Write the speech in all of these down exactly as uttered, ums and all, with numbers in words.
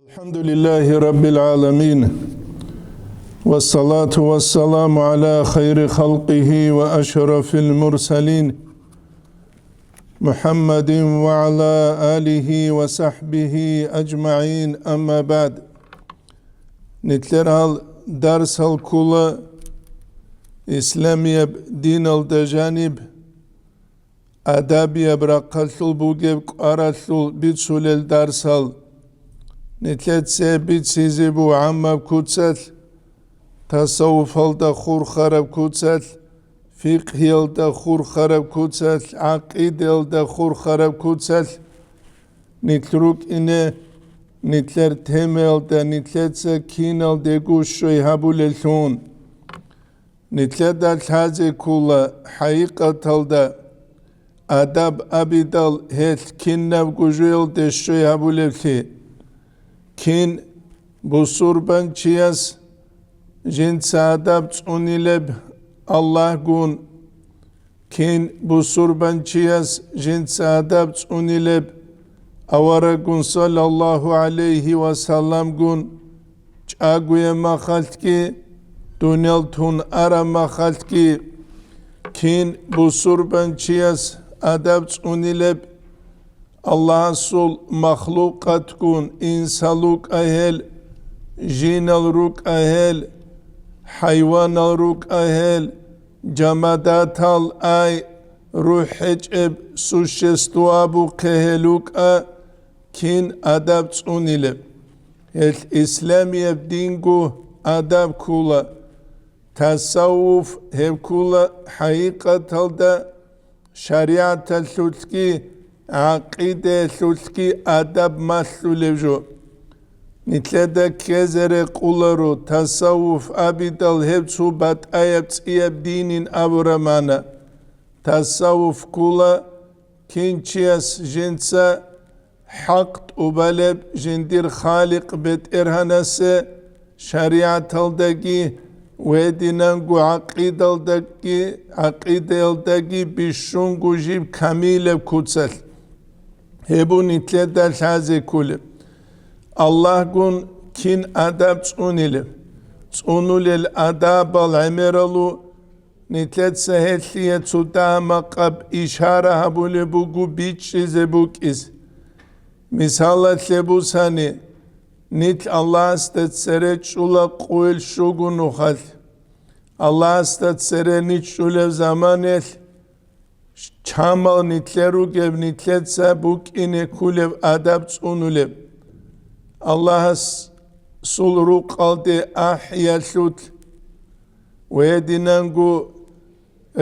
الحمد لله رب العالمين، والصلاة والسلام على خير خلقه وأشرف المرسلين، محمد وعلى آله وصحبه أجمعين، أما بعد. Нилъер гьал дарсал ккола исламияб диналда жаниб адабияб рахъалъул бугеб кӀваралъул бицулел дарсал. Нилъеца бицизе буго гӀаммаб куцалъ, тасаввуфалда хурхараб куцалъ, фикъгьиялда хурхараб куцалъ, гӀакъидаялда хурхараб куцалъ нилъ рукӀине, нилъер темаялда нилъеца киналдего щвей гьабулеллъун. Нилъеда лъазе ккола хӀакъикъаталда адаб абидал гьелъ кинабго жоялде щвей гьабулеблъи. Кин бусурбанчияс жинца адаб цӀунилеб Аллагьгун? Кин бусурбанчияс жинца адаб цӀунилеб аварагун саллаллагьу гӀалайгьи ва салламгун чӀагояб махалъги, дуниял тун араб махалъги? Кин бусурбанчияс адаб цӀунилеб Аллагьасул махлукъатгун, инсал рукӀа гьел, жинал рукӀа гьел, хӀайванал рукӀа гьел, жамадатал, ай, рухӀ гьечӀеб существа абухъе гьел рукӀа, кин адаб цӀунилеб? Гьелъ исламияб динго адаб ккола, тасаввуф гьеб ккола хӀакъикъаталда шаригӀаталъулъги гӀакъидаялъулъги адаб малъулеб жо. Нилъеда ккезе рекъоларо тасаввуф абидал гьеб цо батӀаяб цӀияб динин абураб магӀна. Тасаввуф ккола кин чияс жинца хӀакъ тӀубалеб жиндир Халикъ БетӀергьанасе шаригӀаталдаги ва гьединанго гӀакъидалдаги, гӀакъидаялдаги бищунго жиб камилаб куцалъ. Гьеб буго нилъеда лъазе кколеб. Аллагьгун кин адаб цӀунилеб? ЦӀунулел адабал гӀемералъул нилъеца гьелъие цо дагьа-макъаб ишара гьабулеб буго бичӀчӀизе букӀизе. Мисалалъе бусани, нилъ Аллагьасда цере чӀола къойил щуго нухалъ. Аллагьасда цере нилъ чӀолеб заманаялъ чамал нилъер ругеб, нилъеца букӀине кколеб адаб цӀунулеб. Аллагьасул рукъалде ахӀиялъулъ ва гьединанго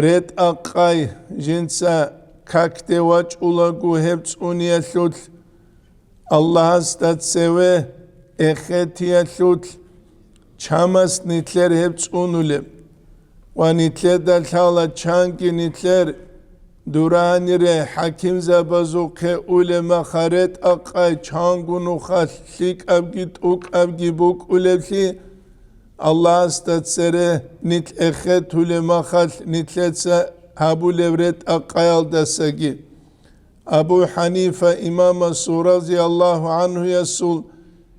ретӀа-къай жинца какде вачӀулаго гьеб цӀуниялъулъ, Аллагьасда цеве эхетиялъулъ чамас нилъер гьеб цӀунулеб. Ва нилъеда лъала чанги нилъер дуранире хӀакимзабазухъе улеб маха ретӀа-къай чанго нухалъ лъикӀабги тӀокӀабги букӀулеблъи, Аллагьасда цере нилъ эхетулеб махалъ нилъеца гьабулеб ретӀа-къаялдасаги. Абу ХӀанифа имамасул, разияллагьу гӀанхуясул,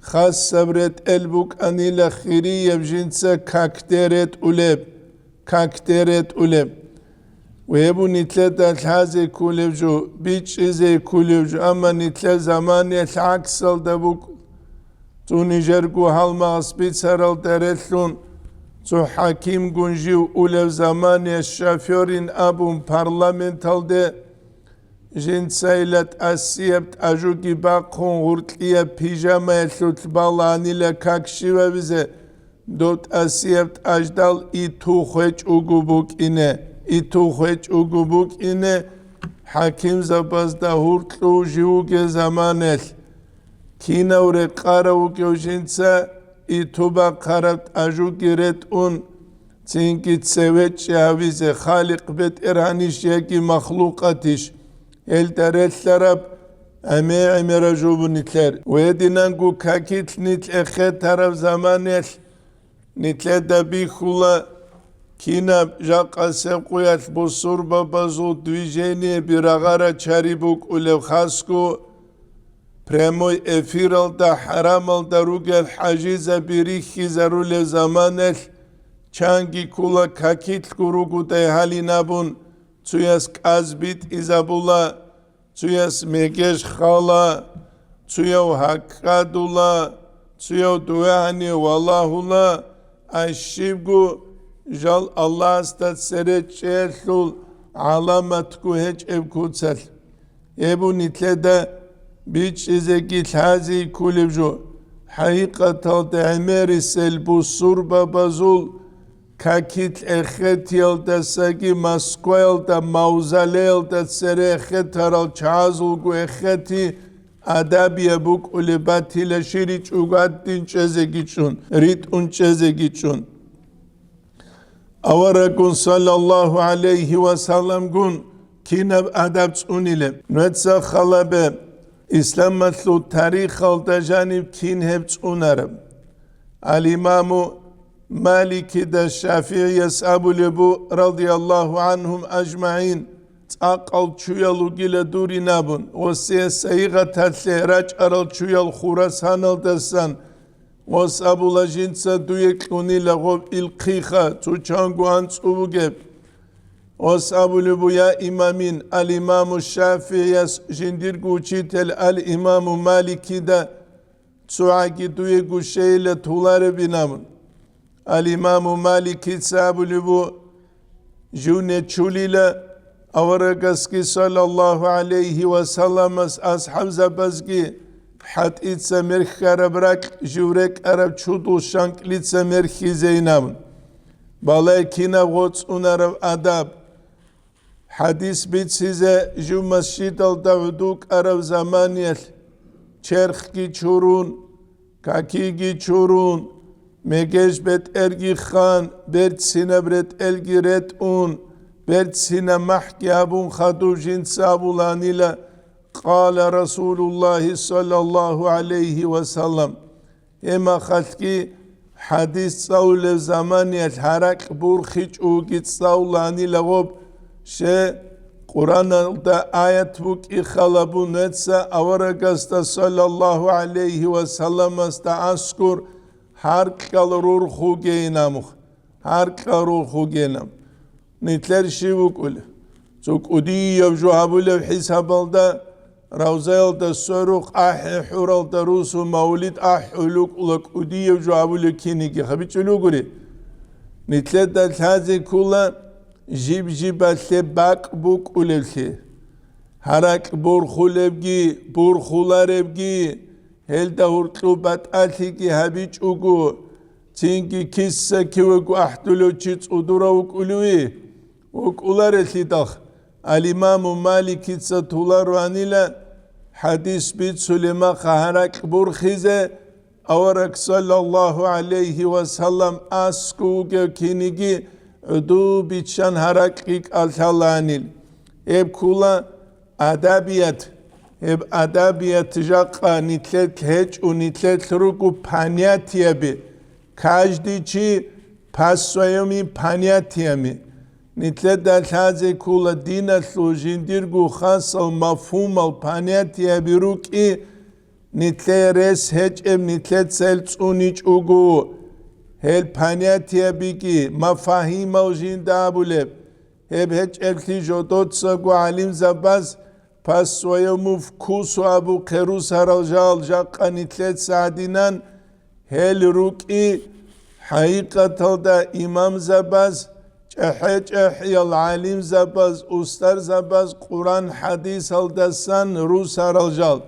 хасаб ретӀел букӀанила хирияб жинца какде ретӀулеб, какде ретӀулеб. Гьеб буго нилъеда лъазе кколеб жо, бичӀчӀизе кколеб жо, амма нилъер заманаялъ гӀаксалда букӀ-, цо нижерго гьалмагъас бицаралда релълъун, цо хӀакимгун жив улеб заманаялъ шофёрин абун парламенталде жинцайила тӀасияб тӀажуги бахъун, гъуркьияб пижамаялъулъ баланила как щивабизе, доб тӀасияб тӀаждал иту хвечӀого букӀине, иту хвечӀого букӀине, хӀакимзабазда гьуркьув жив вугеб заманаялъ. Кинав рекъарав вугев жинца иту бахъараб тӀажуги ретӀун, цинги цеве чӀи гьавизе, Халикъ БетӀергьанищ яги махлукъатищ, гьелда релълъараб гӀемер-гӀемераб жо буго нилъер. Гьединанго какилъ нилъ эхетараб заманаялъ нилъеда бихьула, кинаб жакъасеб къуялъ бусурбабазул движениеби рагъарачари букӀулеб, хасго прямой эфиралда хӀарамалда ругел хӀажизаби рихьизарулев заманалъ, чанги ккула какилъго ругодай гьалин абун, цуяс кӀаз битӀизабула, цуяс мегеж хала, цуяв гьаккадула, цуяв дугьани валагьула, ай щибго жал Аллагьасда цере чӀеялъул гӀаламатго гьечӀеб куцалъ. Гьеб нилъеда бичӀчӀизеги лъази кколеб жо, хӀакъикъаталда гӀемерисел бусурбабазул какилъ эхетиялдасаги Москваялда мавзолеялда цере эхетарал чагӀазулго эхети адабияб букӀулеб батила, ширичӀого гьадин чӀезеги чӀун, ритӀун чӀезеги чӀун. Аварагун саллаллагьу гӀалайгьи ва салламгун кинаб адаб цӀунилеб? Нуца халабе, исламалъул тарихалда жаниб кин гьеб цӀунараб? Ал-Имаму Маликида ШафигӀияс абулеб бу, радияллагьу гӀанхум ажмагӀин, цӀакъал чуял вугила дурин абун, гъосие сайигъаталъе рачӀарал чуял Хурасаналдасан, гъос абула, жинца дуе кьунила гъоб илхъиха, цо чанго анцӀу бугеб. Гъос абулеб бу, я имамин, ал-Имаму ШафигӀияс жиндирго учитель ал-Имаму Маликида цогӀаги дуего щейила толаребин абун. Ал-Имаму Маликица абулеб бу, жив нечулила, аварагасги саллаллагьу гӀалайгьи ва салламас асхӀабзабазги хӀатӀица мерхьараб ракь жив рекӀараб чудул щанкӀлица мерхьизейин абун. Балай кинаб гъоцӀунараб адаб! ХӀадис бицизе жив масжидалда гӀуду кӀараб заманиялъ, черхги чурун, какиги чурун, мегеж бетӀерги хан, берцинаб ретӀелги ретӀун, берцинаб махӀги гьабун хадуб жинца абуланила, къала Расулуллагьи саллаллагьу гӀалайгьи ва саллам. Гьеб мехалъги хӀадис цӀалулеб заманиялъ гьаракь борхичӀоги цӀалуланила гъоб, ще Къуръаналда аят букӀин халабун нуца аварагасда саллаллагьу гӀалайгьи ва салламасда аскӀор гьаркьал рурхугейин амухъ. Гьаркьал рурхугейин. Нилъер щив вукӀулев? Цо кӀудияб жо гьабулеб хӀисабалда, равзаялда сверухъ ахӀи хӀуралда русу мавлид ахӀулев вукӀула кӀудияб жо гьабулев киниги хабичӀулев вугури. Нилъеда лъазе ккола жиб-жибалъе бакӀ букӀулевлъи. ГьаракӀ борхулебги, борхуларебги, гьелда гьуркьу батӀалъиги гьабичӀого, цинги киса-кивего ахӀдулев чи цӀудурав вукӀулевий? ВукӀуларелъидал, ал-Имаму Маликица толароанила хӀадис бицулеб мехалъ гьаракь борхизе, авараг саллаллагьу гӀалайгьи ва саллам аскӀов вугев киниги гӀуду биччан гьаракьги кӀалъалаанил. Гьеб ккола адабият. Гьеб адабият жакъа нилъелъ гьечӀо, нилъелъ руго понятияби, каждый чи по своими понятиями. Нилъеда лъазе ккола диналъул жиндирго хасал мафгьумал понятияби рукӀи, нилъее рес гьечӀеб нилъеца гьел цӀуничӀого. Гьел понятиябиги, мафагьимал жинда абулеб, гьеб гьечӀеблъи жодоцаго гӀалимзабаз по своему вкусу абухъе русарал жал жакъа нилъеца гьадинан, гьел рукӀи хӀакъикъаталда имамзабаз, чӀахӀи-чӀахӀиял гӀалимзабаз, устарзабаз Къуран-хӀадисалдасан русарал жал.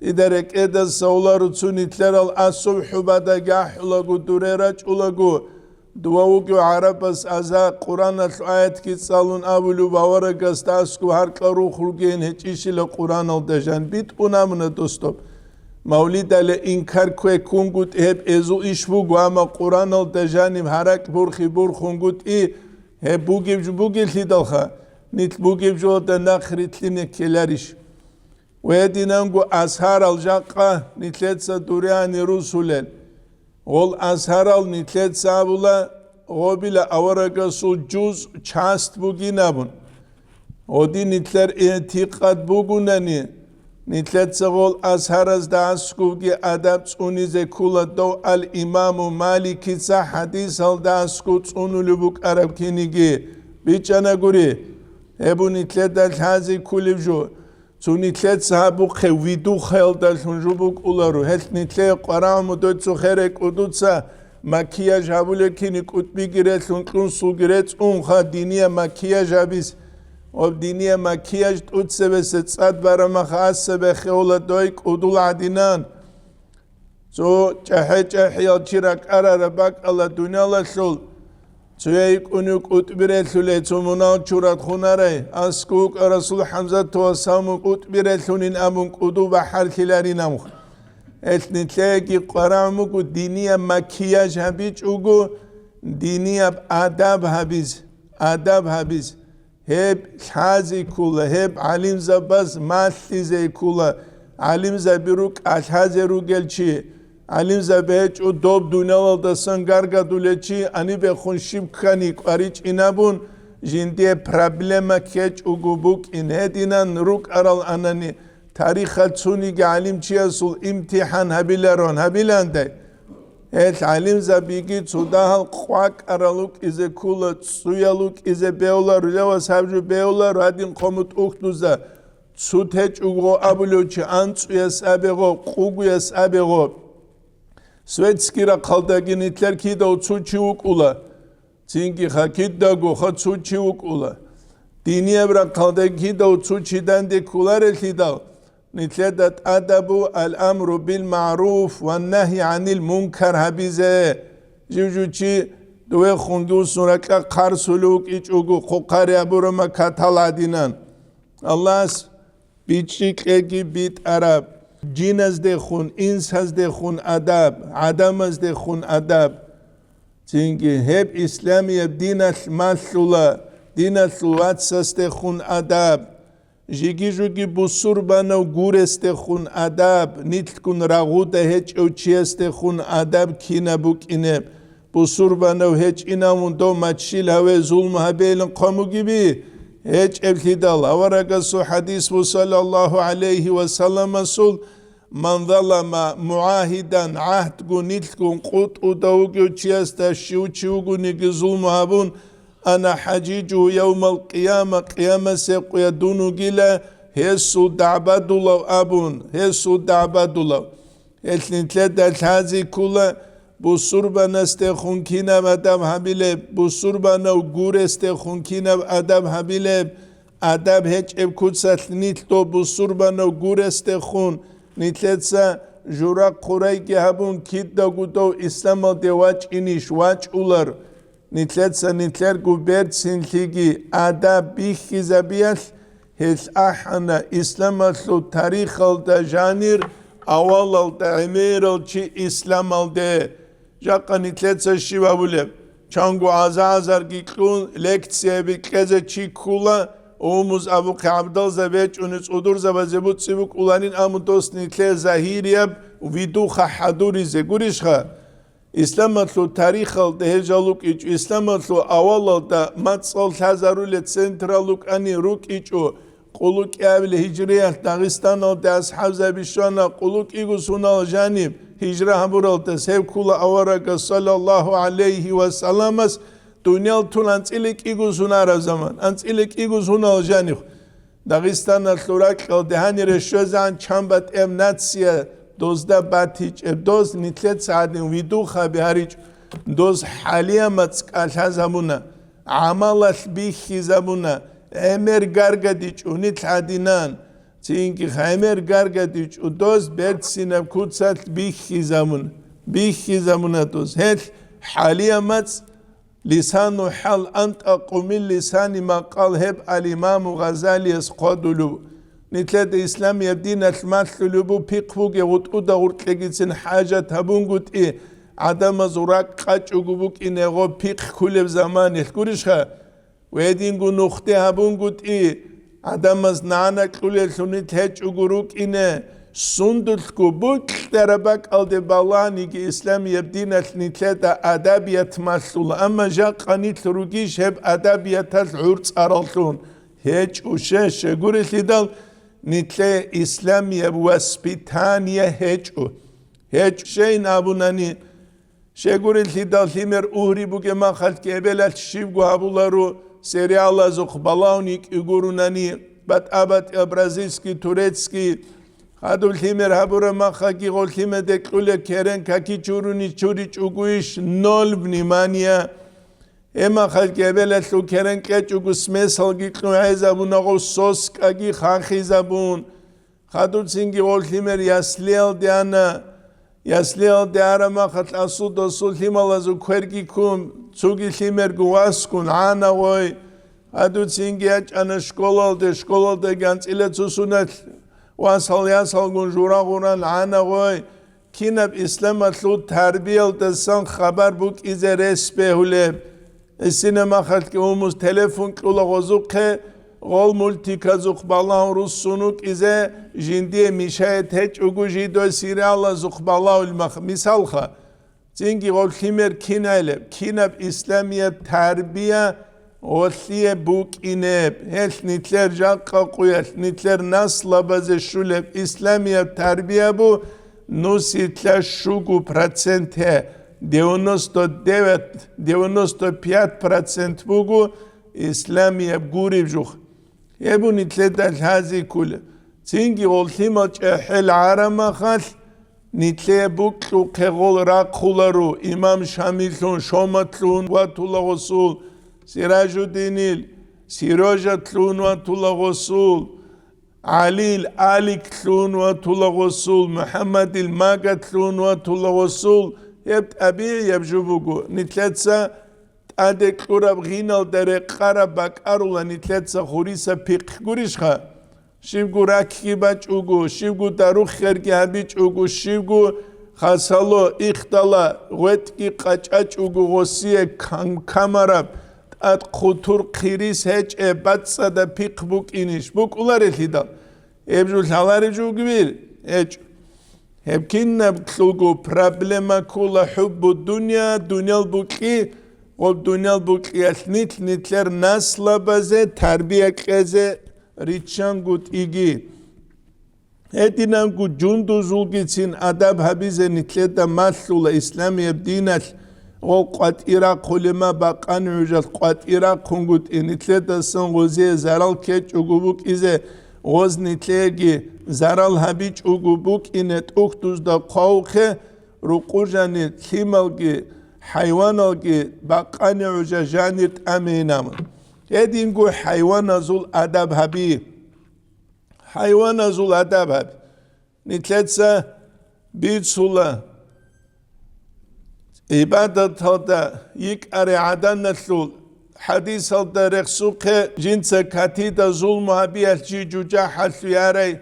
Дида рекӀеда совла руцу нилъерал асубхӀубадаги ахӀулаго дуре рачӀулаго, дова вугев гӀарабас аза Къураналъ аятги цӀалун абулев аварагасда аскӀов гьаркьа рухъ ругейин гьечӀищила Къураналда жан битӀун абуна досдоб. Мавлидале инкар кквеккунгутӀи гьеб эзул иш буго, амма Къураналда жаниб гьаракь борхи борхунгутӀи гьеб бугеб жо бугелъидалха, нилъ бугеб жода нахъ рилълъине ккеларищ? Гьединанго азгьарал жакъа нилъеца дуриани русулел. Гъол азгьарал нилъеца абула гъобила аварагасул жуз, часть бугин абун. Гъоди нилъер игӀтикъад бугунани, Нилъеца гъол Азгьаразда аскӀовги адаб цӀунизе ккола дов ал-Имаму Маликица хӀадисалда аскӀов цӀунулеб букӀараб киниги бичӀчӀанагури. Гьеб нилъеда лъази кколеб жо. Цо нилъеца гьабухъе видухаялдалъун жо букӀуларо. Гьелъ нилъее къварагӀмудой цо херай кӀудуца макияж гьабулеб кини кӀутӀбиги релълъун кьунсулги рецӀунха диния макияж гьабиз. Ва диния макияж тӀуцебесе цӀад барамаха асаб бехеула дой кӀудул гӀадинан. Цо чӀахӀи-чӀахӀиял чи ракӀарараб бакӀала дуниялалъул. Цояй кӀунев кӀутӀби релълъулей цо мунал чурат хунарай, аскӀов вукӀа Расул ХӀамзату ва Савму кӀутӀби релълъунин абун кӀуду бахӀарлъиларин абухъ. Гьелъ нилъееги къварагӀ буго динияб макияж гьабичӀого, динияб адаб гьабиз, адаб гьабиз. Гьеб лъази ккола, гьеб гӀалимзабаз малъизе ккола, гӀалимзаби рукӀа лъазе ругел чи. ГӀалимзаби гьечӀо доб дуниялалдасан гаргадулел чи, гьанибехун щиб ккани кӀваричӀин абун, жиндие проблема ккечӀого букӀин гьединан рукӀарал анани, тарихалъ цониги гӀалимчиясул имтихӀан гьабиларон гьабиландай. Гьел гӀалимзабиги цо дагьал къвакӀарал вукӀизе ккола, цӀуял вукӀизе бевла, рулевас гьаб жо бевла, радин хъому тӀухьдуза, цо течӀого абулев чи анцӀуяс абего, къугуяс абего. Светский рахъалдаги нилъер кидав цо чи вукӀула, цинги ха кидаго ха цо чи вукӀула. Динияб рахъалдаги кидав цо чи данде кколарелъидал, нилъеда тӀадабу ал-амру бил-магӀруф ва нагьи гӀанил мункар гьабизе. Жив-жив чи довехунги усун ракьа хъарсулев вукӀичӀого, хъухъари абурама катал гӀадинан. Аллагьас бичӀчӀи кьеги битӀараб, жиназдехун, инсаздехун адаб, гӀадамаздехун адаб. Цинги гьеб исламияб диналъ малъула, диналъул вацасдехун адаб, жиги-жуги бусурбанав гуресдехун адаб, нилъгун рагъуда гьечӀев чиясдехун адаб кинаб букӀинеб. Бусурбанав гьечӀинавун дов мачил гьаве зулму гьабейилан хъван бугеби? ГьечӀеблъидал аварагасул хӀадис бу, саллаллагьу гӀалайгьи ва салламасул: «Ман залама мугӀагьидан», гӀагьдгун нилъгун къутӀуда вугев чиясда щив чи вугониги зулму гьабун, «Ана хӀажижу явмал къияма», къиямасеб къуя дун вугила гьесул дагӀбадулав абун, гьесул дагӀбадулав. Гьелъ нилъеда лъази ккола бусурбанасдехун кинаб адаб гьабилеб, бусурбанав гуресдехун кинаб адаб гьабилеб. Адаб гьечӀеб куцалъ нилъ доб бусурбанав гуресдехун, нилъеца жура-хъурайги гьабун, кидаго дов исламалде вачӀинищ? ВачӀулар. Нилъеца нилъерго берцинлъиги адаб бихьизабиялъ гьелъ ахӀана исламалъул тарихалда жанир авалалда гӀемерал чи исламалде. Жакъа нилъеца щиб абулеб? Чанго аза-азарги кьун, лекцияби кьезе чи ккула, умуз абухъе гӀабдалзаб гьечӀони цӀудурзабазе буцӀи букӀуланин, амма дос нилъее загьирияб видуха хӀадуризе гурищха? Исламалъул тарихалда гьел жал вукӀичӀо, исламалъул авалалда мацӀал лъазарулел централ рукӀани рукӀичӀо, къуллукъиабилеб гьижриялъ Дагъистаналде асхӀабзаби щвана, къуллукъиго сунал жаниб гьижра гьабуралдас гьев ккула аварагас, саллаллагьу гӀалайгьи ва салламас, дуниял тун анцӀила кӀиго сунараб заман, анцӀила кӀиго сунал жаниб. Дагъистаналъул ракьалде гьанире щвезегӀан чан батӀияб нация дозда батичӀеб, доз нилъеца гьадин видухаби гьаричӀо, доз хӀалиямац кӀалъазабуна, гӀамалалъ бихьизабуна, гӀемер гаргадичӀо нилъ гьадинан, цинги гӀемер гаргадичӀо доз берцинаб куцалъ бихьизабуна, бихьизабуна доз. Гьелъ хӀалиямац Лисану хӀал антӀакъу мин лисани макъал гьеб ал-Имаму Гъазалияс хъвадулев. Нилъеда исламияб диналъ малъулеб бу пихъ бугеб гъутӀуда гъуркьегицин хӀажат гьабунгутӀи, гӀадамазул ракӀ къачӀого букӀинего пихъ ккулеб заманалъ гурищха? Гьединго нухде гьабунгутӀи, гӀадамаз нана кьулеллъун нилъ гьечӀого рукӀине, сундулъго букьараб бакӀалде баланиги исламияб диналъ нилъеда адабият малъула, амма жакъа нилъ ругищ гьеб адабияталъ гӀурцӀараллъун? ГьечӀо, щай-щай гурелъидал, Нилъее исламияб воспитание гьечӀо. ГьечӀо, щейин абунани, щегурелъидал лъимер угьри бугеб махалъги эбелалъ щибго гьабуларо, сериалазухъ балагьун йикӀи гурунани, батӀа-батӀияб бразильский, турецкий, хадуб лъимер гьабураб махалъги гъолъимеде кьула керен каки чуруни чуричӀогойищ, ноль внимания. Гьеб махалъги эбелалъул керен кьечӀого смесалги кьун гӀезабуна гъов, соскаги ханхизабун. Хадуб цинги гъов лъимер яслиялде ана. Яслиялде араб махалъ асул-досул лъималазул кверги ккун, цоги лъимерго васкун гӀана гъой. Хадуб цинги ячӀана школалде, школалдаги анцӀила цо соналъ васал-ясалгун жура гъуран гӀана гъой. Кинаб исламалъул тарбиялдасан хабар букӀизе рес бегьулеб? Гьесина махалъги умус телефон кьула гъозухъе, гъол мультиказухъ балагьун руссун вукӀизе, жиндие мешает гьечӀого жидой сериалазухъ балагьулеб мах-, мисалха. Цинги гъов лъимер кинайилеб, кинаб исламияб тарбия гъолъие букӀинеб, гьелъ нилъер жакъа къуялъ, нилъер наслабазе щулеб исламияб тарбия бу нусилъа щуго процент гье, девяносто девять, девяносто пять процент буго исламияб гуреб жух. Гьеб бу нилъеда лъази ккула. Цинги гъол лъимал чӀехӀел гӀарамахалъ, нилъее букьухъе гъол рахъуларо, имам Шамиллъун, Шоматлъун ватула гъосул, Сиражуддинил, Серёжатлъун ватула гъосул, ГӀалил, Аликлъун ватула гъосул, МухӀаммадил, Магатлъун ватула гъосул, гьеб тӀабигӀияб жо буго, нилъеца тӀаде кьураб гъиналда рекъараб бакӀарула нилъеца хуриса пихъ гурищха? Щибго ракги бачӀуго, щибго дарухъерги гьабичӀого, щибго хасало, ихдала, гъветӀги къачӀачӀого гъосие кам-, камараб, тӀад хъутур хъирис гьечӀеб бацӀцӀадаб пихъ букӀинищ? БукӀуларелъидал, гьеб жо лъалареб жо бугеб? ГьечӀо. Гьеб кинаблъулго проблема ккола хӀуббу дунъя, дуниял букьи, гъоб дуниял букьиялъ нилъ-нилъер наслабазе тарбия кьезе риччангутӀиги. Гьединанго жундузулгицин адаб гьабизе нилъеда малъула исламияб диналъ, гъол къватӀира хъулема бакъани гӀужалъ къватӀира хъунгутӀи, нилъедасан гъозие зарал ккечӀого букӀизе, гъоз нилъееги зарал гьабичӀого букӀине тӀухьдузда хъвавухъе, рукъужани лъималги, хӀайваналги бакъани гӀужа жанир тӀамейин абун. Гьединго хӀайваназул адаб гьаби. ХӀайваназул адаб гьаб. Нилъеца бицула гӀибадаталда йикӀаре гӀаданалъул хӀадисалда рехсухъе, жинца катида зулму гьабиялъ жи жужахӀалъуй арай,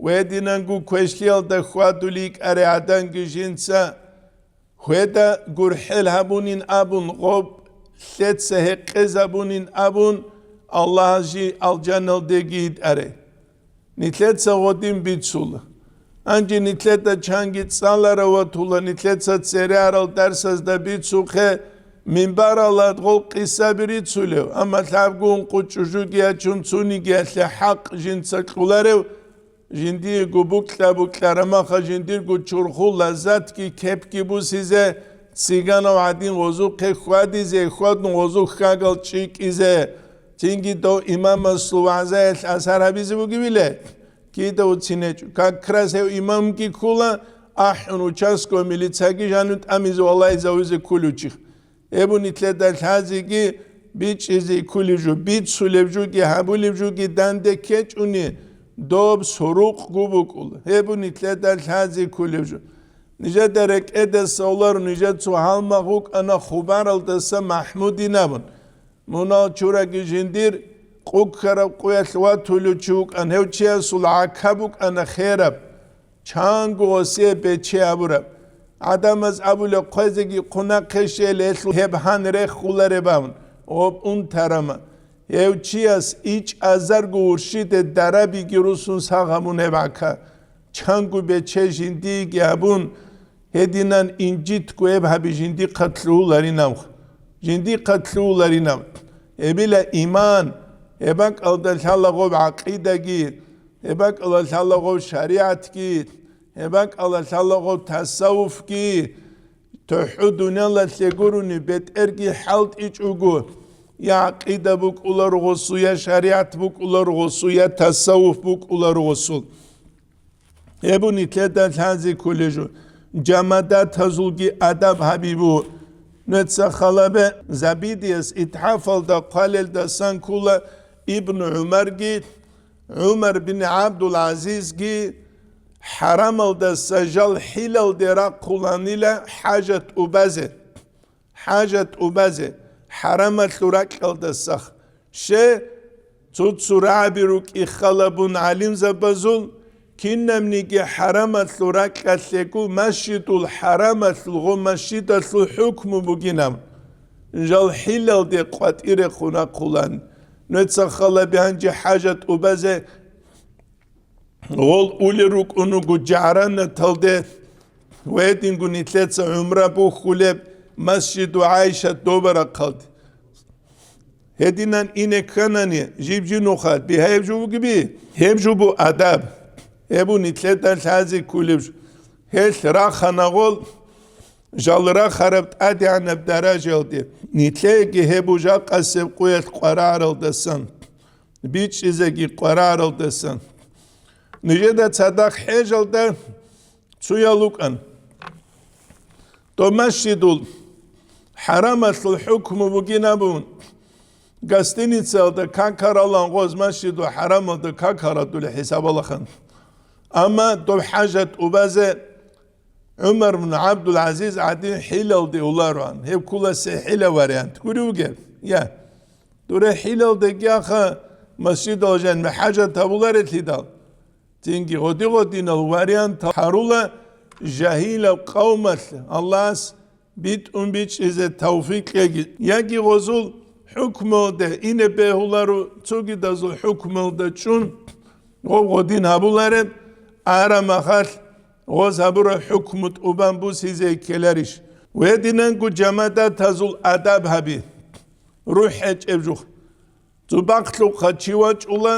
ва гьединанго квешлъиялда хьвадулей йикӀаре гӀаданги жинца Хведа гурхӀел гьабунин абун, гъоб лъеца гьекъезабунин абун, Аллагьас жи алжаналдеги йитӀаре. Нилъеца гъодин бицула. Гьанже нилъеда чанги цӀаларав ватула, нилъеца цере арал дарсазда бицухъе, минбаралда гъол къисаби рицулев, амма лъабгун къучӀужуги ячун цунигиялъе хӀакъ жинца кьуларев, жиндиего букьа-букьарамаха жиндирго чурхул лаззатги кепги бусизе, цыганав гӀадин гъозухъе хьвадизе, хьвадун гъозухъ хьагал чӀикӀизе, цинги дов имамасул вагӀзаялъ асар гьабизе бугебиле? Кида уцинечӀо. Как раз гьев имамги ккула, ахӀун участковый милицияги жану тӀамизе валлагьизавизе ккулев чи. Гьеб бу нилъеда лъазеги бичӀчӀизе кколеб жо, бицулеб жоги гьабулеб жоги данде ккечӀони, доб сурукъго букӀула. Гьеб бу нилъеда лъазе кколеб жо. Нижеда рекӀедаса оларо, нижецо гьалмагъ вукӀана Хубаралдаса МахӀмудин абун. Мунал чураги жиндир къуккараб къуялъ ватулев чи вукӀан, гьев чиясул гӀака букӀана хераб. Чанго гъосие бече абураб. ГӀадамаз абулеб, хъвезеги хъунахъе щел, гьелъул гьеб гьан рехулареб абун, гъоб унтарама. Гьев чияс ичӀазарго уршиде дарабиги русун сагъ гьабун гьеб гӀака. Чанго бече жиндиеги абун, гьединан инжитго гьеб гьаби жиндихъа лъугьуларинавх. Жиндихъа лъугьуларинав. Гьебила иман, гьеб бакӀалда лъала гъоб гӀакъидаги, Гьеб бакӀалда лъалаго шаригӀатги, гьеб бакӀалда лъалаго тасаввуфги, тохӀо дуниялалъе гурони бетӀерги хӀалтӀичӀого, я гӀакъида букӀула гъосул, я шаригӀат букӀула гъосул, я тасаввуф букӀула гъосул. Гьеб нилъеда лъазе кколеб жо, жамадатазулги адаб гьабибу. Нуца халабе Забидияс итхӀафалда хъвалелдасан ккола Ибну ГӀумарги, ГӀумар бин ГӀабдул-ГӀазизги хӀарамалдаса жал хӀилалде рахъуланила хӀажат тӀубазе. ХӀажат тӀубазе, хӀарамалъул ракьалдасах. Ще, цо-цо рагӀаби рукӀин халабун гӀалимзабазул, кинабниги хӀарамалъул ракьалъего масжидул хӀарамалъулго масжидалъул хӀукму бугинаб. Жал хӀилалде къватӀире хъунахъулан. Нуца халаби гьанже хӀажат тӀубазе гъол улел рукӀун руго жагӀранаталде ва гьединго нилъеца гӀумра бухьулеб Масжиду ГӀайшат добарахъалде. Гьединан ине кканани, жиб-жиб нухалъ бигьаяб жо бугеби? Гьеб жо бу адаб. Гьеб бу нилъеда лъазе кколеб жо. Гьелъ рахана гъол жал рахараб тӀадегӀанаб даражаялде. Нилъееги гьеб бу жакъасеб къоялъ къвараралдасан, бичӀчӀизеги къвараралдасан. Нижеда цадахъ хӀежалда цоял вукӀан. Дов масжидул хӀарамалъул хӀукму бугин абун, гостиницаялда какаралан гъоз масжидул хӀарамалда какарадули хӀисабалахан. Амма дов хӀажат тӀубазе ГӀумар бин ГӀабдул-ГӀазиз гӀадин хӀилалде улароан. Гьеб ккола се хӀила вариант. Гури вугеб? Я. Дуре хӀилалдеги аха масжидал жаниб хӀажат гьабуларелъидал. Цинги гъоди-гъодинал вариант гьарула жагьилаб къавмалъ Аллагьас битӀун бичӀчӀизе тавфикъ кьеги. Яги гъозул хӀукмуялде ине бегьуларо, цогидазул хӀукмуялда чӀун гъоб гъодин гьабулареб, араб махалъ гъоз гьабураб хӀукму тӀубан бусизе ккеларищ? Гьединанго жамадатазул адаб гьаби, рухӀ гьечӀеб жух. Цо бахълъухъа чи вачӀула,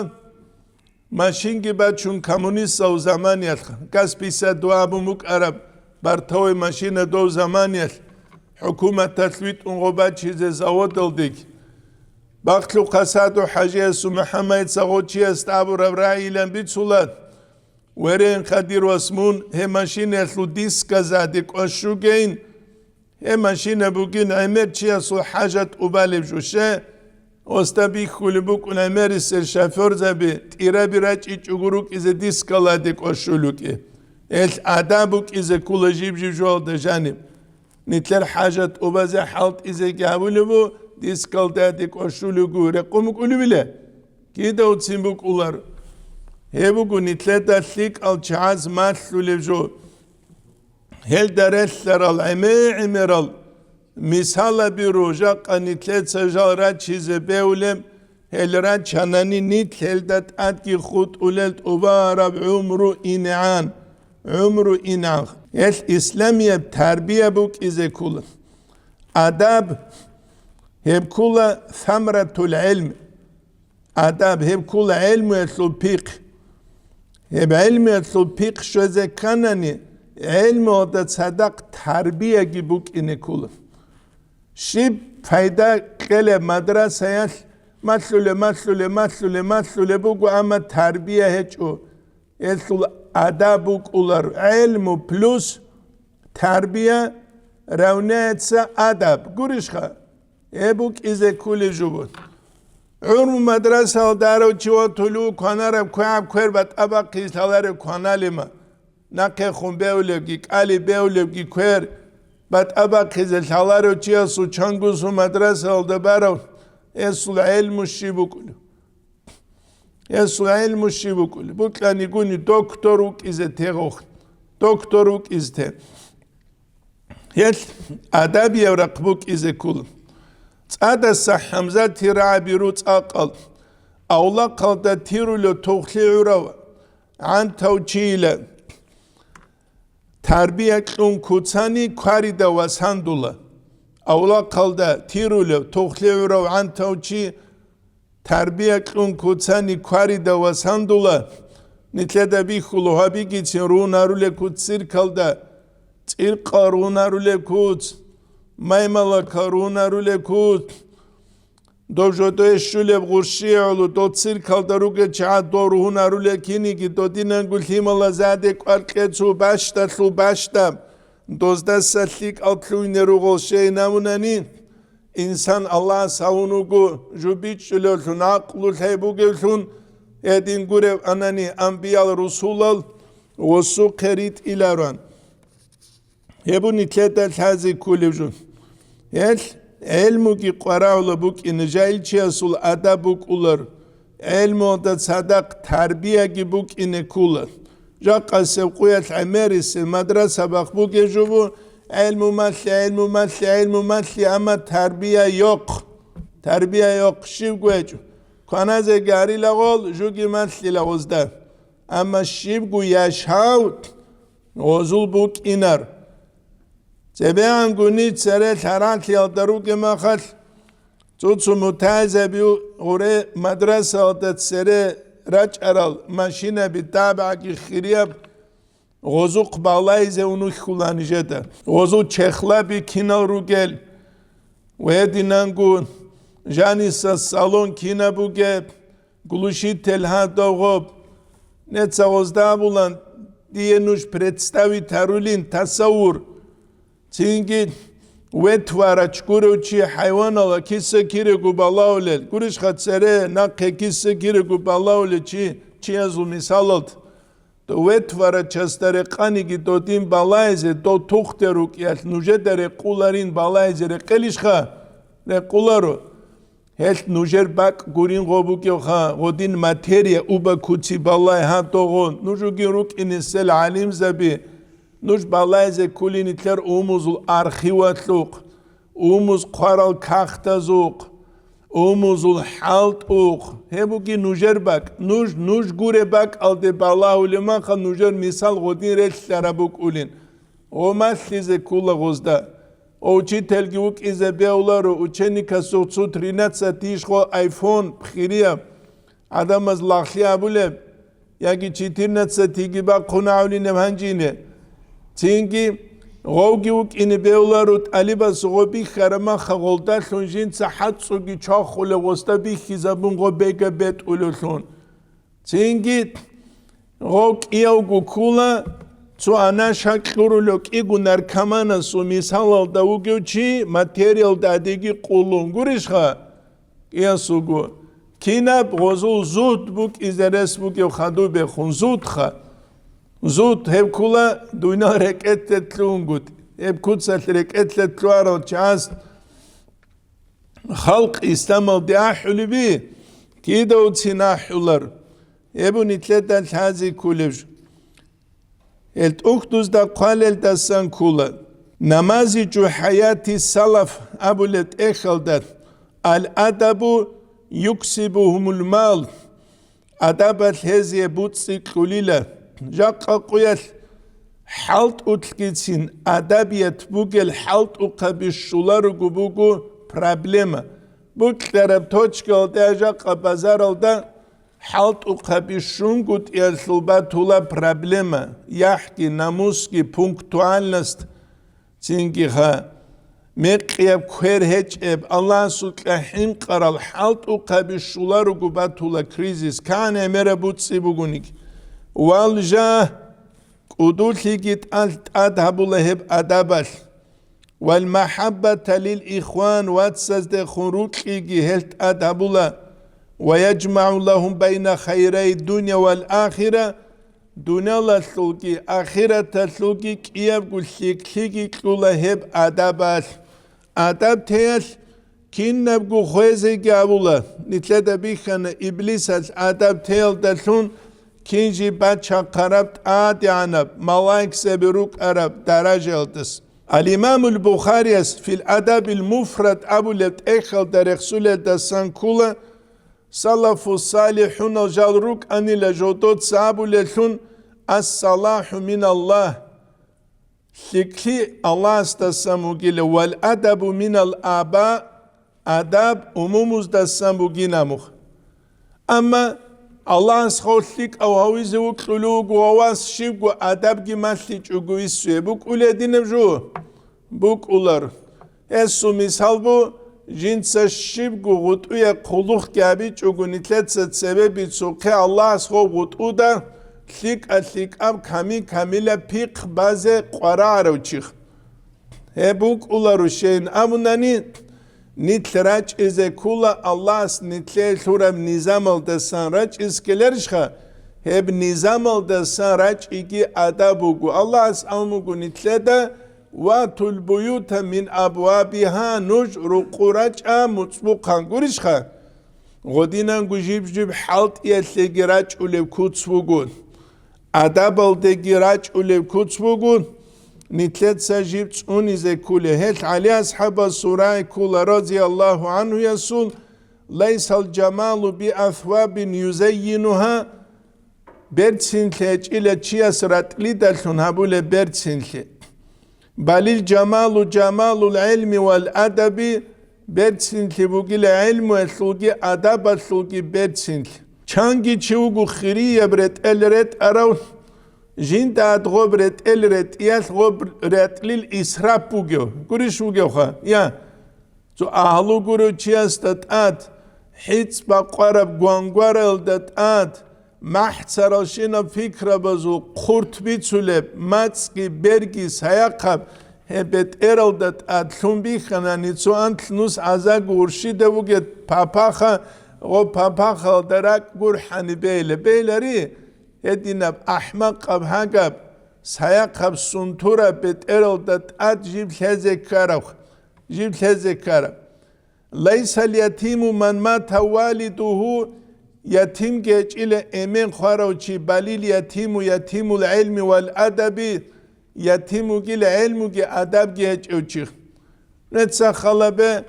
машинги бачун коммунистал заманиялъ, ГАЗ пятьдесят два абун букӀараб бортовой машина дов заманиялъ, хӀукуматалъ витӀун гъо бачизе заводалдеги. Бахълъухъа СагӀду-хӀажиясул МухӀаммадица гъо чиясда абураб рагӀийилан бицула, Верен, хадир вас, мун гьеб машинаялъул дисказда гьадин кӀвар щугейин, гьеб машина бугин гӀемер чиясул хӀажат тӀубалеб жо. Ще, осда бихьулеб букӀун гӀемерисел шофёрзаби, тӀираби рачӀичӀого рукӀизе дискалда гьадин кӀвар щулев вукӀин. Гьелъ адаб букӀизе ккола жиб-жиб жоялда жаниб. Нилъер хӀажат тӀубазе хӀалтӀизеги гьабулеб бу, дискалда гьадин кӀвар щулев вуго, рекъон букӀулебила? Кида уцин букӀулар? Гьеб буго нилъеда лъикӀал чагӀаз малъулеб жо. Гьелда релълъарал гӀемер-гӀемерал мисалаби руго, жакъа нилъеца жал рачизе бегьулеб, гьел рачанани нилъ гьелда тӀадги хутӀулел тӀубараб гӀумру инегӀан, гӀумру инегӀан. Гьелъ исламияб тарбия букӀизе ккола. Адаб, гьеб ккола самратул гӀилм. Адаб, гьеб ккола гӀелмуялъул пихъ. Гьеб гӀелмуялъул пихъ щвезе кканани, гӀелмуялда цадахъ тарбияги букӀине ккола. Щиб пайда кьелеб мадрасаялъ малъулеб, малъулеб, малъулеб, малъулеб буго, амма тарбия гьечӀо. Гьелъул адаб букӀулар, гӀелму плюс тарбия равняется адаб. Гурищха? Гьеб букӀизе кколеб жо буго. ГӀурму мадрасаялда арав чи ватулев кванараб квегӀаб квер батӀа бахъизе лъаларев кваналима. Нахъехун бевлебги, кӀали бевлебги квер батӀа бахъизе лъаларев чиясул чангусул мадрасаялда барав, гьесул гӀелму щиб букӀулев? Гьесул гӀелму щиб букӀулеб? Букьанигуни доктор вукӀизе те гъохъ. Доктор вукӀизе те. Гьелъ адабияб рахъ букӀизе ккола. ЦӀадаса ХӀамзатил рагӀаби руцӀа къал, авлахъалда тирулев тухлъи гӀурав гӀантав чийила. Тарбия кьун куцани кварида ва сандула. Авлахъалда тирулев тухлъи гӀурав гӀантав чи тарбия кьун куцани кварида ва сандула, Нилъеда бихьула гьабигицин ругьунарулеб куц циркалда, цӀиркъал ругьунарулеб куц, маймалакал ругьунарулеб куц. Дов жодое щулеб гъурщи гӀоло, дов циркалда ругел чагӀаз дов ругьунарулел киниги, додинанго лъимала заде кӀвар кьецу бащдалъул бащда, доздаса лъикӀал лъугьине ругъал щейин абунани, инсан Аллагьас гьавун вуго, жо бичӀчӀулевлъун, гӀакълу лъай бугевлъун, гьедин гурев анани, анбиял-русулал гъосухъе ритӀилароан. Гьеб нилъеда лъазе кколеб жо. Гьелъ гӀелмуги къварагӀула букӀине, жагьилчиясул адаб букӀулар, гӀелмуялда цадахъ тарбияги букӀине ккола. Жакъасеб къуялъ гӀемерисел мадраса бахъ бугеб жо бу, гӀелму малъи, гӀелму малъи, гӀелму малъи, амма тарбия йохъ. Тарбия йохъ щибго гьечӀо. Кваназе гарилагъол жуги малъила гъозда. Амма щибго яшав гъозул букӀинар. ЦебегӀангуни цере лъаралъиялда ругеб махалъ, цо-цо мутагӀилзаби гъуре мадрасаялда цере рачӀарал машинаби, дабагӀаги хирияб, гъозухъ балайзе унухьула нижеда. Гъозул чехлаби кинал ругел, гьединанго жаниса салон кинаб бугеб, глушитель гьадав гъоб. Неца гъозда абулан, дие нуж представить гьарулин тасаввур. Цинги ветврач гурев чи хӀайванала киса кирего балагьулел, гурищха цере нахъе киса кирего балагьулел чи, чиязул мисалалда. Дов ветврачасда рекъаниги додин балайзе, дов тухде рукӀиялъ нужеда рекъуларин балайзе рекъелищха? Рекъуларо. Гьелъ нужер бакӀ гурин гъо бугевха, гъодин материя уба куци балай гьадогъо, нуж угин рукӀинесел гӀалимзаби, нуж балайзе ккулин нилъер умузул архивалъухъ, умуз хъварал кагътазухъ, умузул хӀалтӀухъ. Гьеб бугин нужер бакӀ. Нуж, нуж гуреб бакӀалде балагьулеб маха нужер мисал гъодин релълъараб букӀулин. Гъо малъизе ккула гъозда. Гъо учительги вукӀизе бегьуларо, ученикасухъ цо тринадцать иш гъо iPhone пхирияб гӀадамаз лагълъи абулеб, яги четырнадцать йиги бахъун гьавлинеб гьанжине. Цинги гъовги вукӀине бегьуларо, тӀалибас гъо бихьараб маха гъолдалъун жинца хӀацӀцӀуги чвахулев гъосда бихьизабун гъо бега бетӀулевлъун. Цинги гъов кӀиявго ккула, цо анаша кьурулев кӀиго наркоманасул мисалалда вугев чи материалда адеги къулун гурищха? КӀиясулго. Кинаб гъозул зугьд букӀизе рес бугев хадубехун зугьдха? Зугьд гьеб ккула дунял рекӀелъе лъугьунгутӀи. Гьеб куцалъ рекӀелъе лъугьарал чагӀаз халкъ исламалде ахӀулеби, кидавцин ахӀулар. Гьеб нилъеда лъазе кколеб жо. Гьел тӀухьдузда хъвалелдасан ккула. Намазиджу хӀаяти салаф абулеб тӀехьалда, ал-адабу юксибугьумул мал, адабалъ гьезие буцӀцӀи кьулила. Жакъа къуялъ хӀалтӀулъгицин адабият бугел хӀалтӀухъаби щуларого буго проблема. Букьараб точкаялда жакъа базаралда хӀалтӀухъаби щунгутӀиялъул батула проблема, яхӀги, намусги, пунктуальность. Цинги ха, мекъияб квер гьечӀеб, Аллагьасукьа хӀинкъарал хӀалтӀухъаби щуларого батула кризис, кан гӀемераб буцӀцӀи бугониги. Вал жа, кӀудулъиги тӀад гьабула гьеб адабалъ. Вал махӀаббата лил ихван, вацаздехун рукьиги гьел тӀад гьабула. Ва яжмагӀу лагьум байна хайрай дуня вал ахира, дуниялалъулги ахираталъулги кӀиябго лъикӀлъиги кьула гьеб адабалъ. Адаб теялъ кинабго хвезеги абула, нилъеда бихьана иблисалъ адаб теялдалъун кин жиб бачахъараб тӀадегӀанаб малаикзаби рукӀараб даражаялдаса. Ал-Имамул Бухарияс фил Адабил Муфрад абулеб тӀехьалда рехсулелдасан ккула, салафу салихӀунал жал рукӀанила жодоца абулеллъун: «Ас-салахӀу миналлагь», лъикӀлъи Аллагьасдасан бугила, «вал адабу минал аба», адаб умумуздасан бугин амух. Амма Аллагьас хов лъикӀав гьавизе вукьулев вуго ва вас щибго адабги малъичӀого иссуе букӀулей динаб жо? БукӀулар. Гьесул мисал бу, жинца щибго гъутӀуе хъулухъги гьабичӀого нилъеца цебе бицухъе Аллагьас гъов гъутӀуда лъикӀа-лъикӀаб, ками-камила пихъ базе къварагӀарав чихъ. Гьеб букӀуларущейин абунани, нилъ рачӀизе ккула Аллагьас нилъее лъураб низамалдасан рачӀиз ккеларищха? Гьеб низамалдасан рачӀиги адаб буго. Аллагьас абун буго нилъеда: «Ва тул буюта мин абвабиха», нуж рукъу рачӀа муцӀбухъан гурищха? Гъодинанго жиб-жиб хӀалтӀиялъеги рачӀулеб куц буго. Адабалдеги рачӀулеб куц буго, нилъеца жиб цӀунизе ккулеб. Гьелъ ГӀали асхӀабасул рагӀи ккула, разияллагьу гӀанхуясул: «Лайсал жамалу би асвабин юзаййинуха», берцинлъи гьечӀила чияс ратӀлидалъун гьабулеб берцинлъи. «Балил жамалу жамалул гӀилми вал адаби», берцинлъи бугила гӀилмуялъулги адабалъулги берцинлъи. Чанги чи вуго хирияб ретӀел ретӀарав, жинда гьадгъоб ретӀел ретӀиялъ гъоб ретӀлил исраф бугев, гурищ вугевха? Я, цо агьлу гурев чиясда тӀад, хӀицӀ бакъвараб гвангваралда тӀад, махӀцаралщинаб пикрабазул хъурт бицулеб, мацӀги берги саяхъаб, гьеб бетӀералда тӀад лъун бихьанани цо анлънус гӀазагу уршида вугеб папаха, гъо папахалда ракӀ гурхӀани бейла. Бейлари, гьединаб ахӀмакъаб гьагаб, саяхъаб сунтураб бетӀералда тӀад жиб лъезе ккараб, жиб лъезе ккараб. «Лайсал ятиму ман мата валидуху», ятимги гьечӀила эмен хварав чи, «балил ятиму ятимул гӀилми вал адаби», ятим вугила гӀилмуги адабги гьечӀев чи. Нуца халабе,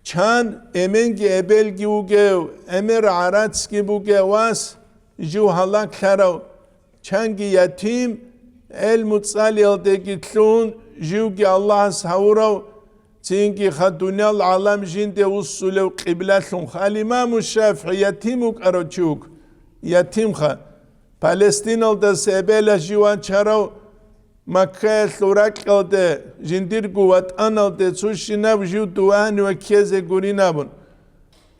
чан эменги эбелги вугев, гӀемер гӀарацги бугев вас, жив гьалаклъарав, чанги ятим, гӀелму цӀалиялдеги лъун, живги Аллагьас гьавурав, цинги ха дуниял гӀалам жинде вуссулев къиблалъун. Ал-Имаму ШафигӀи ятим вукӀарав чи вуго, ятимха. Палестиналдаса эбелалъ жив вачарав, Маккаялъул ракьалде, жиндирго ватӀаналде цо щинаб жив дувани ва ккезе гурин абун.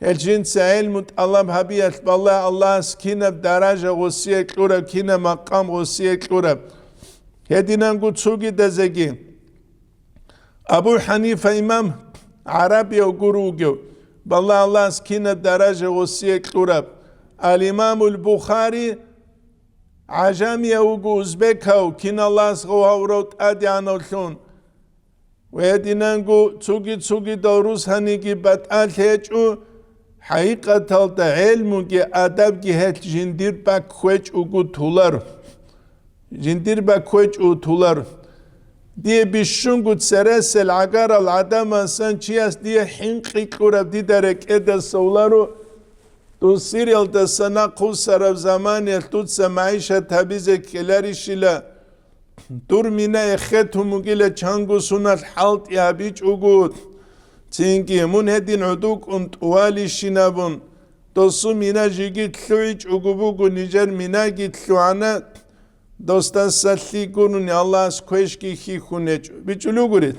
Гьел жинца гӀелму тӀалаб гьабиялъ балагье Аллагьас кинаб даража гъосие кьураб, кинаб макъам гъосие кьураб. Гьединанго цогидазеги. Абу ХӀанифа имам гӀарабияв гуро вугев, балагье Аллагьас кинаб даража гъосие кьураб. Ал-Имамул Бухари гӀажамияв вуго, узбекав, кин Аллагьас гъов гьавурав тӀадегӀанавлъун. Ва гьединанго цуги-цугидал русаниги батӀалъи гьечӀо, хӀакъикъаталда гӀелмуги адабги гьелъ жиндир бакквечӀого толар. Жиндир бакквечӀого толар. Дие бищунго цересел гӀагарал гӀадамасан чияс дие хӀинкъи кьураб дида рекӀеда совларо, дун Сириялдаса нахъ хъусараб заманиялъ дуца магӀишат гьабизе ккеларищила? Дур мина эхетун бугила чанго суналъ хӀалтӀи гьабичӀого, цинги мун гьедин гӀодов кӀун тӀувалищинабун, досу мина жеги лъугӀичӀого буго, нижер минаги лъугӀана, досдаса лъи гурони Аллагьас квешги хьихьун гьечӀо. БичӀулугури.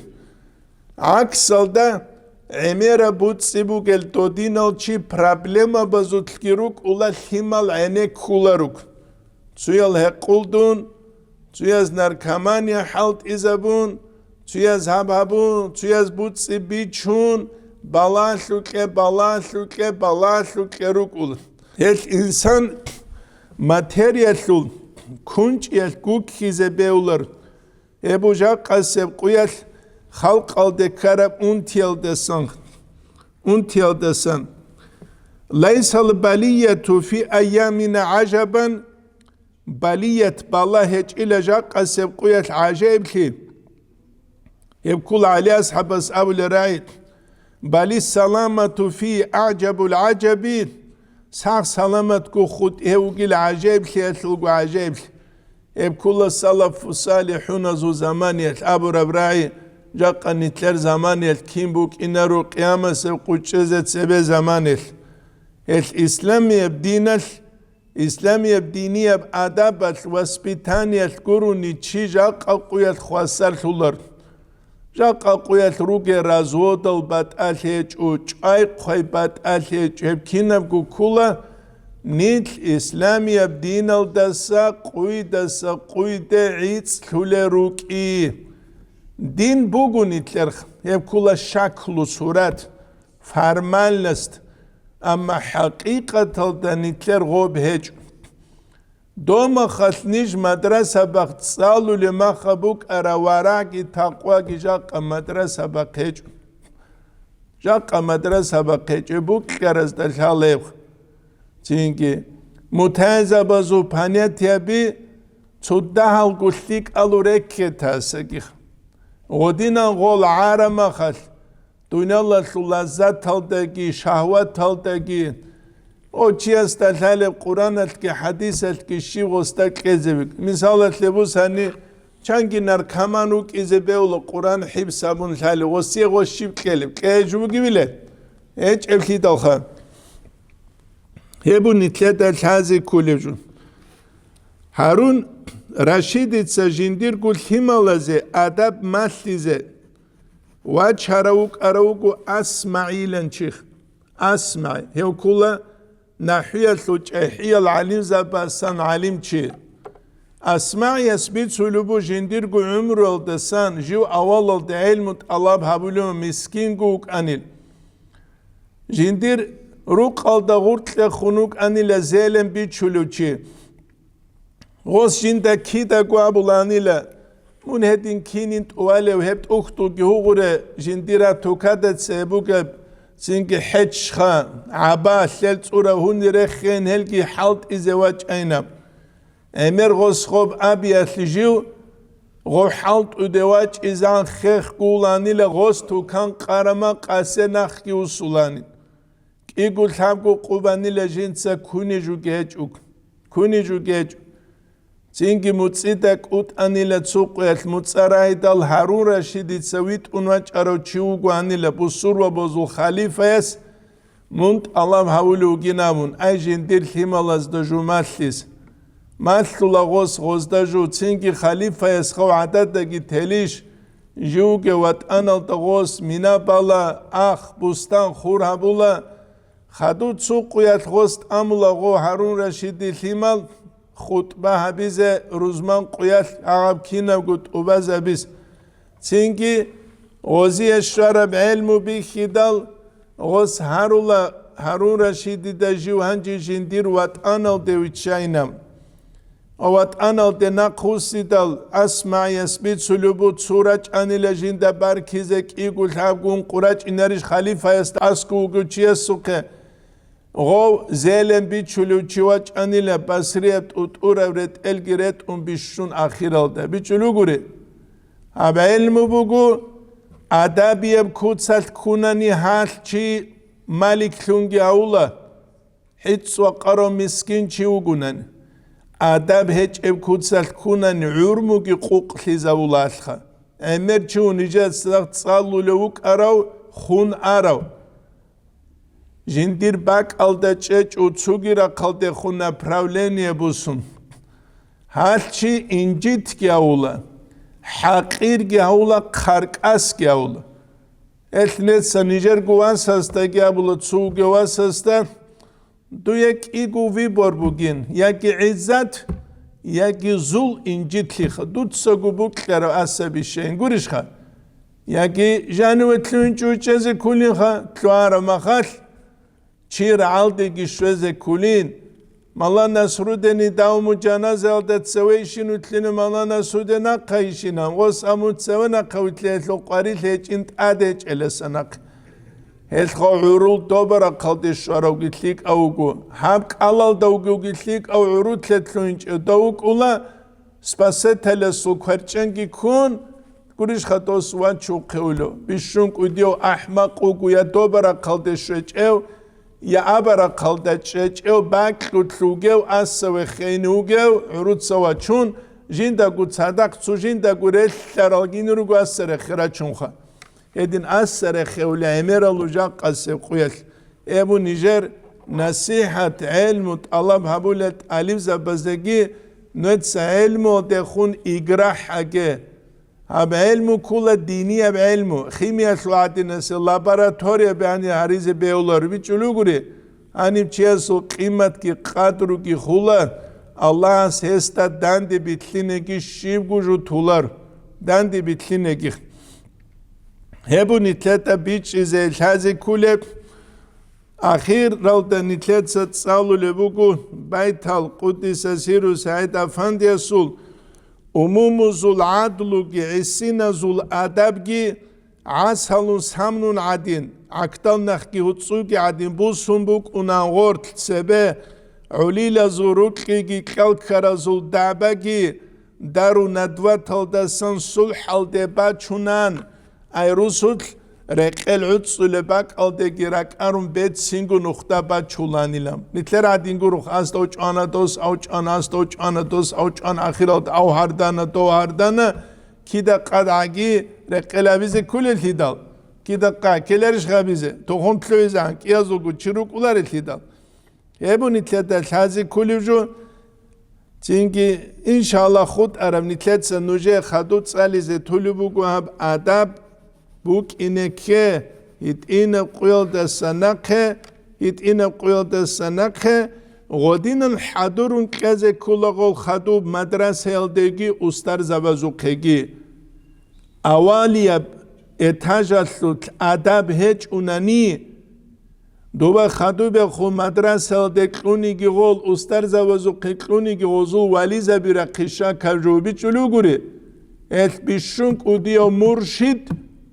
ГӀаксалда, гӀемераб буцӀцӀи бугел додинал чи проблемабазулъги рукӀула лъимал гӀенеккула рук. Цуял гьекъулдун, цуяз наркомания хӀалтӀизабун, цуяз гьаб гьабун, цуяз буцӀцӀи бичун, балагьлъукье, балагьлъукье, балагьлъукье рукӀула. Гьелъ инсан материялъул кунчӀиялъ гуккизе бевлар. Гьеб жакъасеб къуялъ халкъалде ккараб унтиялдасан, унтиялдасан. Лайсал балияту фи айямина гӀажабан, балият бала гьечӀила жакъасеб къуялъ гӀажаиблъи. Гьеб ккола ГӀали асхӀабас абулеб рагӀи: «Бали саламату фи аъжабул гӀажаби», сагъ-саламатго хутӀи гьев вугила гӀажаиблъиялъулго гӀажаиблъи. Гьеб ккола салафу салихӀуназул заманиялъ абураб рагӀи, жакъа нилъер заманиялъ кин букӀинаро къиямасеб къо чӀезе цебе заманиялъ. Гьелъ исламияб диналъ Исламияб динияб адабалъ, воспитаниялъ гурони чи жакъа къуялъ хвасарлъулар. Жакъа къуялъ ругел разводал батӀалъи гьечӀо, чӀвай-хъвай батӀалъи гьечӀо, гьеб кинабго ккола нилъ исламияб диналдаса къуйдаса къуйде гӀицӀлъулел рукӀи. Дин буго нилъер, гьеб ккола шаклу сурат, формальность, амма хӀакъикъаталда нилъер гъоб гьечӀо. Домахалъ ниж мадрасабахъ цӀалулеб маха букӀараб варагӀги такъваги жакъа мадрасабахъ гьечӀо. Жакъа мадрасабахъ гьечӀеб букӀаразда лъалеб. Цинги мутагӀилзабазул понятияби цо дагьалго лъикӀалъун рекке тасаги. Гъодинан гъол гӀарамахалъ, дуниялалъул лаззаталдаги, шагьваталдаги, о, чиясда лъалеб Къуръаналъги хӀадисалъги щиб гъосда кьезе бугеб. Мисалалъе бусани, чанги наркоман вукӀизе бегьула Къуръан хӀифз гьабун лъалев, гъосие гъос щиб кьелеб? Кьезе бугебилан? ГьечӀеблъидалха. Гьеб нилъеда лъазе кколеб жо. Гьарун Рашидица жиндирго лъималазе адаб малъизе вачарав вукӀарав вуго АсмагӀилан чи. АсмагӀи, гьев ккола нахӀвиялъул чӀахӀиял гӀалимзабасан гӀалимчи. АсмагӀияс бицулеб буго жиндирго гӀумруялдасан жив авалалда гӀелму тӀалаб гьабулев мискинго вукӀанил. Жиндир рукъалда гъуркьехун вукӀанила зелен бичулев чи. Гъос жинда кидаго абуланила: «Мун гьедин кинин тӀувалев, гьеб тӀухьдулги гьугъуре, жиндира тукада цебе бугеб, цинги хӀечха, гӀаба, лъел цӀура гьуни реххейин, гьелги хӀалтӀизе вачӀайна». ГӀемер гъос гъоб абиялъе жив, гъов хӀалтӀуде вачӀизан хех гуланила гъос тукан къарама къасе нахъги усуланин. КӀиго-лъабго къубанила жинца куней жуги гьечӀо, куней жуги гьечӀо. Цинги муцӀида кӀутӀанила цо къуялъ муцӀа рагьидал Гьарун Рашидица витӀун вачӀарав чи вугоанила бусурбабазул халифаяс мун тӀалаб гьавулев вугин абун, ай жиндир лъималазда жо малъиз. Малъула гъос гъозда жо, цинги халифаяс гъов гӀададдаги телищ, живги ватӀаналда гъос мина бала, ах, бустан хур гьабула. Хадув цо къуялъ гъос тӀамула гъо Гьарун Рашиди лъимал хутӀба гьабизе, рузман къуялъ гьагъаб кинабго тӀубазабиз. Цинги гъозие щвараб гӀелму бихьидал, гъос гьарула Гьарун Рашидида жив гьанже жиндир ватӀаналде виччайна. ВатӀаналде нахъвуссидал, АсмагӀияс бицулеб буго цо рачӀанила жинда баркизе кӀиго-лъабго ункъо рачӀинарищ халифаясда аскӀов вугев чиясухъе. Гъов зелен бичулев чи вачӀанила Басрияб тӀутӀураб ретӀелги ретӀун бищун ахиралда. БичӀчӀулев гури. Гьаб гӀелму буго, адабияб куцалъ ккунани гьалъ чи маликлъунги гьавула, хӀицӀ вакъарав мискин чи вугунани. Адаб гьечӀеб куцалъ ккунани гӀурмуги къукълъизавулалъха. ГӀемер чи вугун нижеца цӀалулев вукӀарав, хун арав. Жиндир бакӀалда чӀечӀо цоги рахъалдехун направление бусун. Гьалъ чи инжитги гьавула, хӀакъирги гьавула, хъаркӀасги гьавула. Гьелъ нижеца нижерго васасдаги абула, цо вугев васасда: «Дуе кӀиго выбор бугин, яги гӀиззат, яги зул инжитлъиха, дуцаго букьараб асаби щайин гурищха? Яги жаниве лъугьинчӀо чӀезе кколинха, лъугьараб махалъ чи рагӀалдеги щвезе кколин». Малла Насрудени давму жаназаялда цеве ишин утлъина, Малла Насруден нахъа ишин, гьанже гъос амун цеве нахъа витлъи, гьелъул къварилъи гьечӀин тӀаде гьечӀеласа нахъе. Гьелъго гӀурул доба рахъалде щваравги лъикӀав вуго, гьаб кӀалалда вугевги лъикӀав гӀурутлъе лъугьинчӀев дов вукӀула, спасателасул кверчӀенги ккун, гурищха дос вачухъе вугев, бищун кӀудияв ахӀмакъ вуго я доба рахъалде щвечӀев, я аба рахъалда чӀечӀев, бакьулъ вугев, асаве хейни вугев, гӀуруца вачун, жиндаго цадахъ цо жиндаго релълъаралгин руго асарехъе рачунха. Гьедин асарехъе вугила гӀемерал жакъасеб къуялъ. Эбу нижер насихӀат, гӀелму тӀалаб гьабулел тӀалибзабаздаги нуца гӀелмуялдехун играхӀаге. Гьаб гӀелму ккула динияб гӀелму, химиялъул гӀадинасе лаборатория бегьанил гьаризе бегьулар бичӀчӀулугури, гьаниб чиясул къиматги къадруги хула, Аллагьас гьесда данде билълъинеги щибго жо тулар, данде билълъинеги. Гьеб нилъеда бичӀчӀизе лъазе кколеб. Ахиралда нилъеца цӀалулеб буго байтал къуддиса сирру СагӀид Афандиясул: умумузул гӀадлуги гӀисиназул адабги гӀасалун самнун гӀадин, гӀакдал нахги гьуцӀуги гӀадин бусун букӀуна гъорлъ цебе, гӀулилазул рукьиги кьалккаразул дабаги дару надваталдасан сулхӀалде бачунан, ай русулъ рекъел гӀуцӀулеб бакӀалдеги ракӀарун бецинго нухда бачуланилан. Нилъер гӀадин гурухъ, асда учӀана дос, авчӀана, асда учӀана дос, авчӀана, ахиралда ав гьардана, дов гьардана, кида къадгӀаги рекъел абизе кколелъидал, кида къа келарищ гьабизе, тухум лъугӀизегӀан кӀиязулго чи рукӀуларелъидал. Гьеб нилъеда лъазе кколеб жо. Цинги, иншалла, хутӀараб нилъеца нужее хадуб цӀализе тулеб буго гьаб адаб букӀине кке, гьитӀинаб къуялдаса нахъе, гьитӀинаб къуялдаса нахъе, гъодинан хӀадурун кьезе кколагъул хадуб мадрасаялдеги устарзабазухъеги. Авалияб этажалъулъ адаб гьечӀунани, доба хадубехун мадрасалде кьуниги гъол, устарзабазухъе кьуниги гъозул вализаби рахъи щакаб жо бичӀчӀулугури, гьелъ бищун кӀудияв муршид,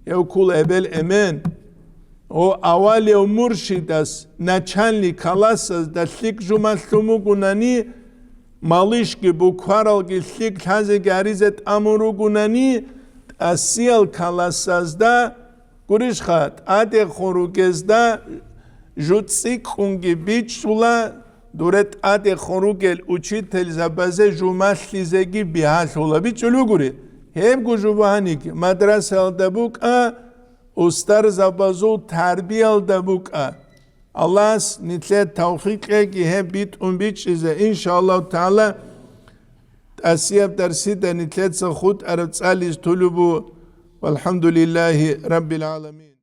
гьев ккул эбел-эмен. О, авалияв муршидас, начальник классазда лъикӀ жумалъун бугунани, малышги букваралги лъикӀ лъазеги гьаризе тӀамун ругунани, тӀасиял классазда, гурищха, тӀадехун ругезда жуцӀикӀунги бичӀчӀула, дуре тӀадехун ругел учительзабазе жумалъизеги бигьалъула. БичӀчӀулугури, гьебго жубагьаниги мадрасаялда букӀа, устарзабазул тарбиялда букӀа. Аллагьас нилъее тавфикъ кьеги гьеб битӀун бичӀчӀизе, иншааллагьу тагӀала, тӀасияб дарсида нилъеца хутӀараб цӀализ тулубу. ВалхӀамдулиллагьи раббил гӀаламин.